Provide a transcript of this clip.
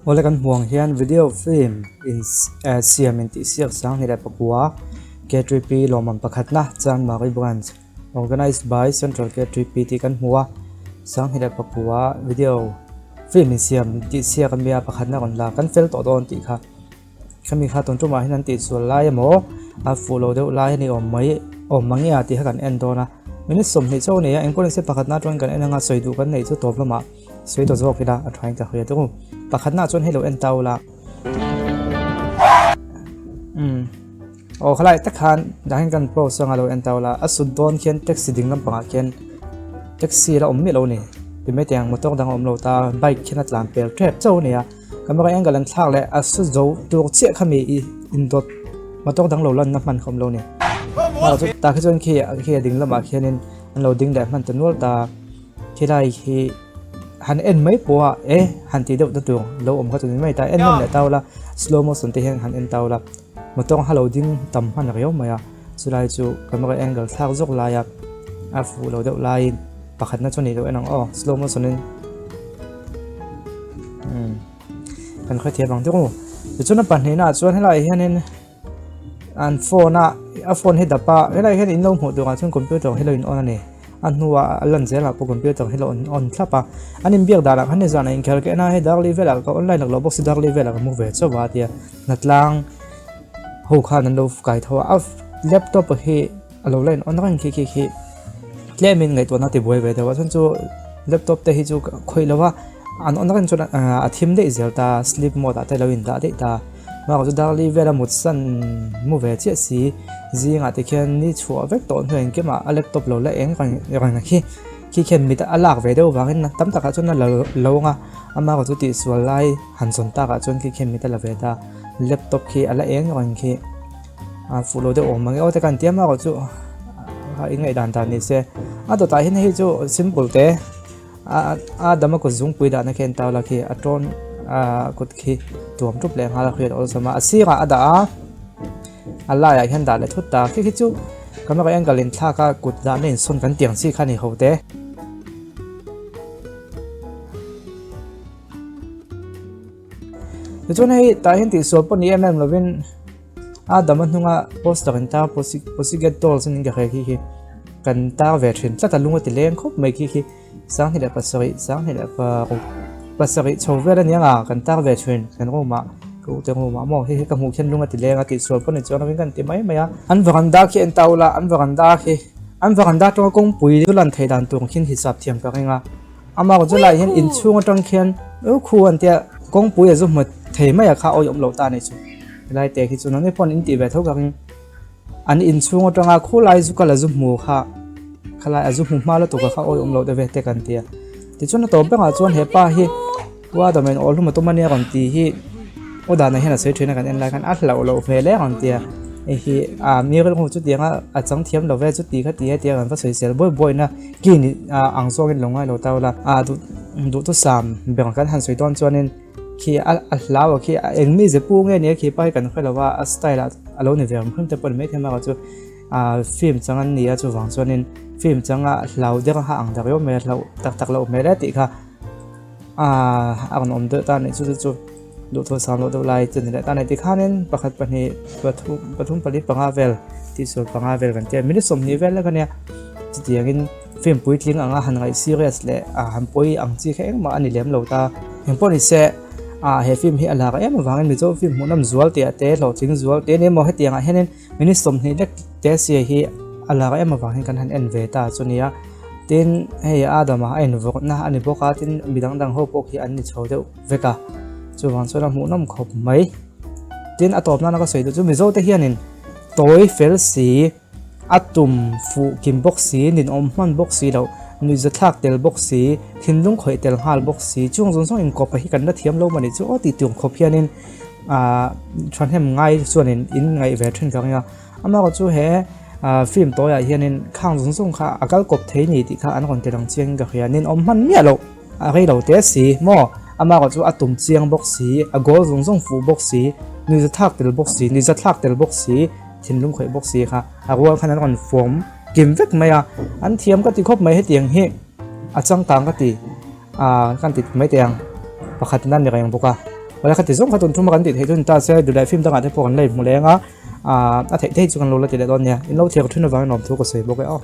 Awle kan hmuh ang hian video film in siam in tih siak 2009 K3P lawmman pakhatna Chanmari Branch organised by Central K3P tih kan hmu a 2009 video film in siam tih siak ania pakhatna rawn la kan fel tawh dawn tih kha khami kha tun tumah hian an tihsual lai emaw a fuh lo deuh lai a ni awm mai awm mang nge a tih kha kan en dawn a minute 20 chauh a ni a engpawh nise pakhatna atangin kan en anga sawi duh kan neih chu tawp lamah. Sawi ta zawk ila a thain ka hria deuh. Pakhatna chuan hei lo en ta ula. Umm. Aw khalai tak khan dah hian kan post anga lo en ta ula. A sut dawn khian taxi ding lampangah khian taxi la awm miah lo a ni. Ti mai teh ang motor dang a awm lo ta bike khian a tlan pel tep chauh a ni a. Camera angle an thlak leh a su zo tur chiah kha mi i indawt motor dang lo lanna hman kha awm lo a ni. Tah khi chuan khi khi a ding lamah khianin an lo ding leh hman ta nual ta. Khilai hi han en mai pawh a e han tih deuh na tur lo awm kha chu ni mai ta en nawn leh tau la slow motion te hian han en tau la motor kha lo ding tam hman riau mai a chulai chu camera angle thlak zawk lai a a fuh lo deuh laiin pakhatna chu ni lo en ang aw slow motion in umm kan hrethiam ang deuh tichuan a pahnihna ah chuan helaiah hianin. An phone a a phone hi dap a helaiah hian in lo hmuh turah chuan computer hi lo in on a ni a hnuah a lan zelah pawh computer hi lo in on thlap a an inbiak danah khan nizan a inkhelh ka en a hei darli velah ka online laklo bawk si darli velah ka hmu ve chauh a tia hnatlang ho khan an lo kai tho a laptop hi a lo la in on reng khi khi khi tlemin ngaihtuahna ti buai ve deuh a chuan chu laptop te hi chu khawih lo a an on reng chuan a thim daih zel ta sleep mode ah te lo in dah daih ta bakah chu darli vela mut san mu ve chiah si zingah te khian ni chhuah vek tawh hnuai engkim ah a laptop lo la eng reng reng a khi khi khian mit a lak ve deuh vangin tam takah chuan a la lo ang a amah chu tihsual lai han zawn takah chuan khi khian mit a la ve ta laptop khi a la eng reng khi. A fuh lo deuh awm ang e aw te kan tia mak chu a ingaih dan dan ni se a dawtah hian hei chu simple te a a dama kut zungpui dahna khi an tar la khi a tawn a kut khi tuam tup leh nghal a hriat awlsam a a sirah a dah a a laiah hian dah leh thut ta khi khi chu camera angle in thlak a kut dahna insawn kan tiang chi kha a ni ho te. Tichuan hei tah hian tihsual pawh ni em em lovin a dama hnunga poster in tar pussycat dolls a nih ka hria khi khi kan tar ve thin tlat a lung a ti leng khawp mai khi khi 2007 2006 pasarih chho vel a nia kan tar ve thin kan room ah ka u te room ah maw hei hi ka hmuh khian lung a ti leng a tihsual pawh ni chuan lovin kan ti mai mai a an varanda khi en ta ula an varanda khi an varanda atanga kawngpui chu lan theih dan tur khian hisap thiam ka ring a. Amah chu lai hian inchhung atang khian eu khu an tia kawngpui a zu hmu thei mai a kha awih awm lo ta a nih chu helai te khi chu nangni pawh in tih ve tho ka ring an inchhung atanga khulai zu kal a zu hmu kha khalai a zu hmu hma lutuk a kha awih awm lo deuh ve te kan tia tichuan a tawp berah chuan hepa hi ua dawmin aw hlum a tum ania rawn tih hi aw danah hian a sawi thin a kan en lai khan a hlauh loh hmel e rawn tia hei hi a mi rilru chutianga a chang thiam lo ve chuti kha ti hetiang an va sawisel buai buaina. Ki ni ang zawngin lo ngai lo ta ula a duh duhthusam ber kan han sawi dawn chuanin khi a a hlau a khi eng mi ze pu nge nia khi pa hi kan hre lo a a style ah a lo ni ve ang hrim te pawh ni maithei a chu a film chang an ni a chuvang chuanin film changa hlau deuh kha ang ta riau mai a hlauh tak tak loh hmel e tih kha a a rawn awm deuh ta a nih chu chu chu duhthusam loh deuh lai chu ni leh ta a ni tikhanin pakhat pahnih pathum pathum pali panga vel tihsual panga vel kan tia minute 20 vel lek a nia. Chutiangin film puitling anga han ngaih serious leh ah han pawi ang chi kha engmah a ni lem lo ta. Engpawh ni se ah he film hi a lak em avangin Mizo film hmuhnawm zual tih ah te hlawhtling zual te ni emaw hetiang ah hianin minute 20 lek te sia hi a lak em avangin kan han en ve ta chu nia. Tin hei Adam a a invawrhna a ni bawk a tin midang dang ho pawh khi an ni chho deuh vek a chuvang chuan a hmuhnawm khawp mai. Tin a tawp nana ka sawi duh chu Mizo te hianin tawi fel si. A tum fuh kim bawk si, ninawm hman bawk si loh, nuihza thlak tel bawk si, thinlung khawih tel nghal bawk si, chung zawng zawng inkawpa hi kan la thiam lo mawni chu aw tih tum khawp hianin aah thahnem ngai chuanin in ngaih ve thin ka ring a. Amaherawhchu chu he film tawiah hianin khang zawng zawng kha a kal kawp thei ni tih kha an rawn ti lang chiangin ka hria, ninawm hman miah loh a rei lo teh si maw? Amaherawhchu chu a tum chiang bawk si, a goal zawng zawng fuh bawk si, nuihza thlak tel bawk si, nuihza thlak tel bawk si. Thinlung khawih bawk si kha a rual khan an rawn fawm kim vek mai a, an thiam ka ti khawp mai hetiang hi a changkang ka ti ah kan ti mai teh ang pakhat nan ni reng bawk a. Awle khati zawng kha tun thuma kan tih theih chu ni ta se duhleh film dangah te pawh kan la inhmu leng a, a theih theih chu kan lo la ti leh dawn nia. In lo thlir thin avangin lawmthu ka sawi bawk e aw.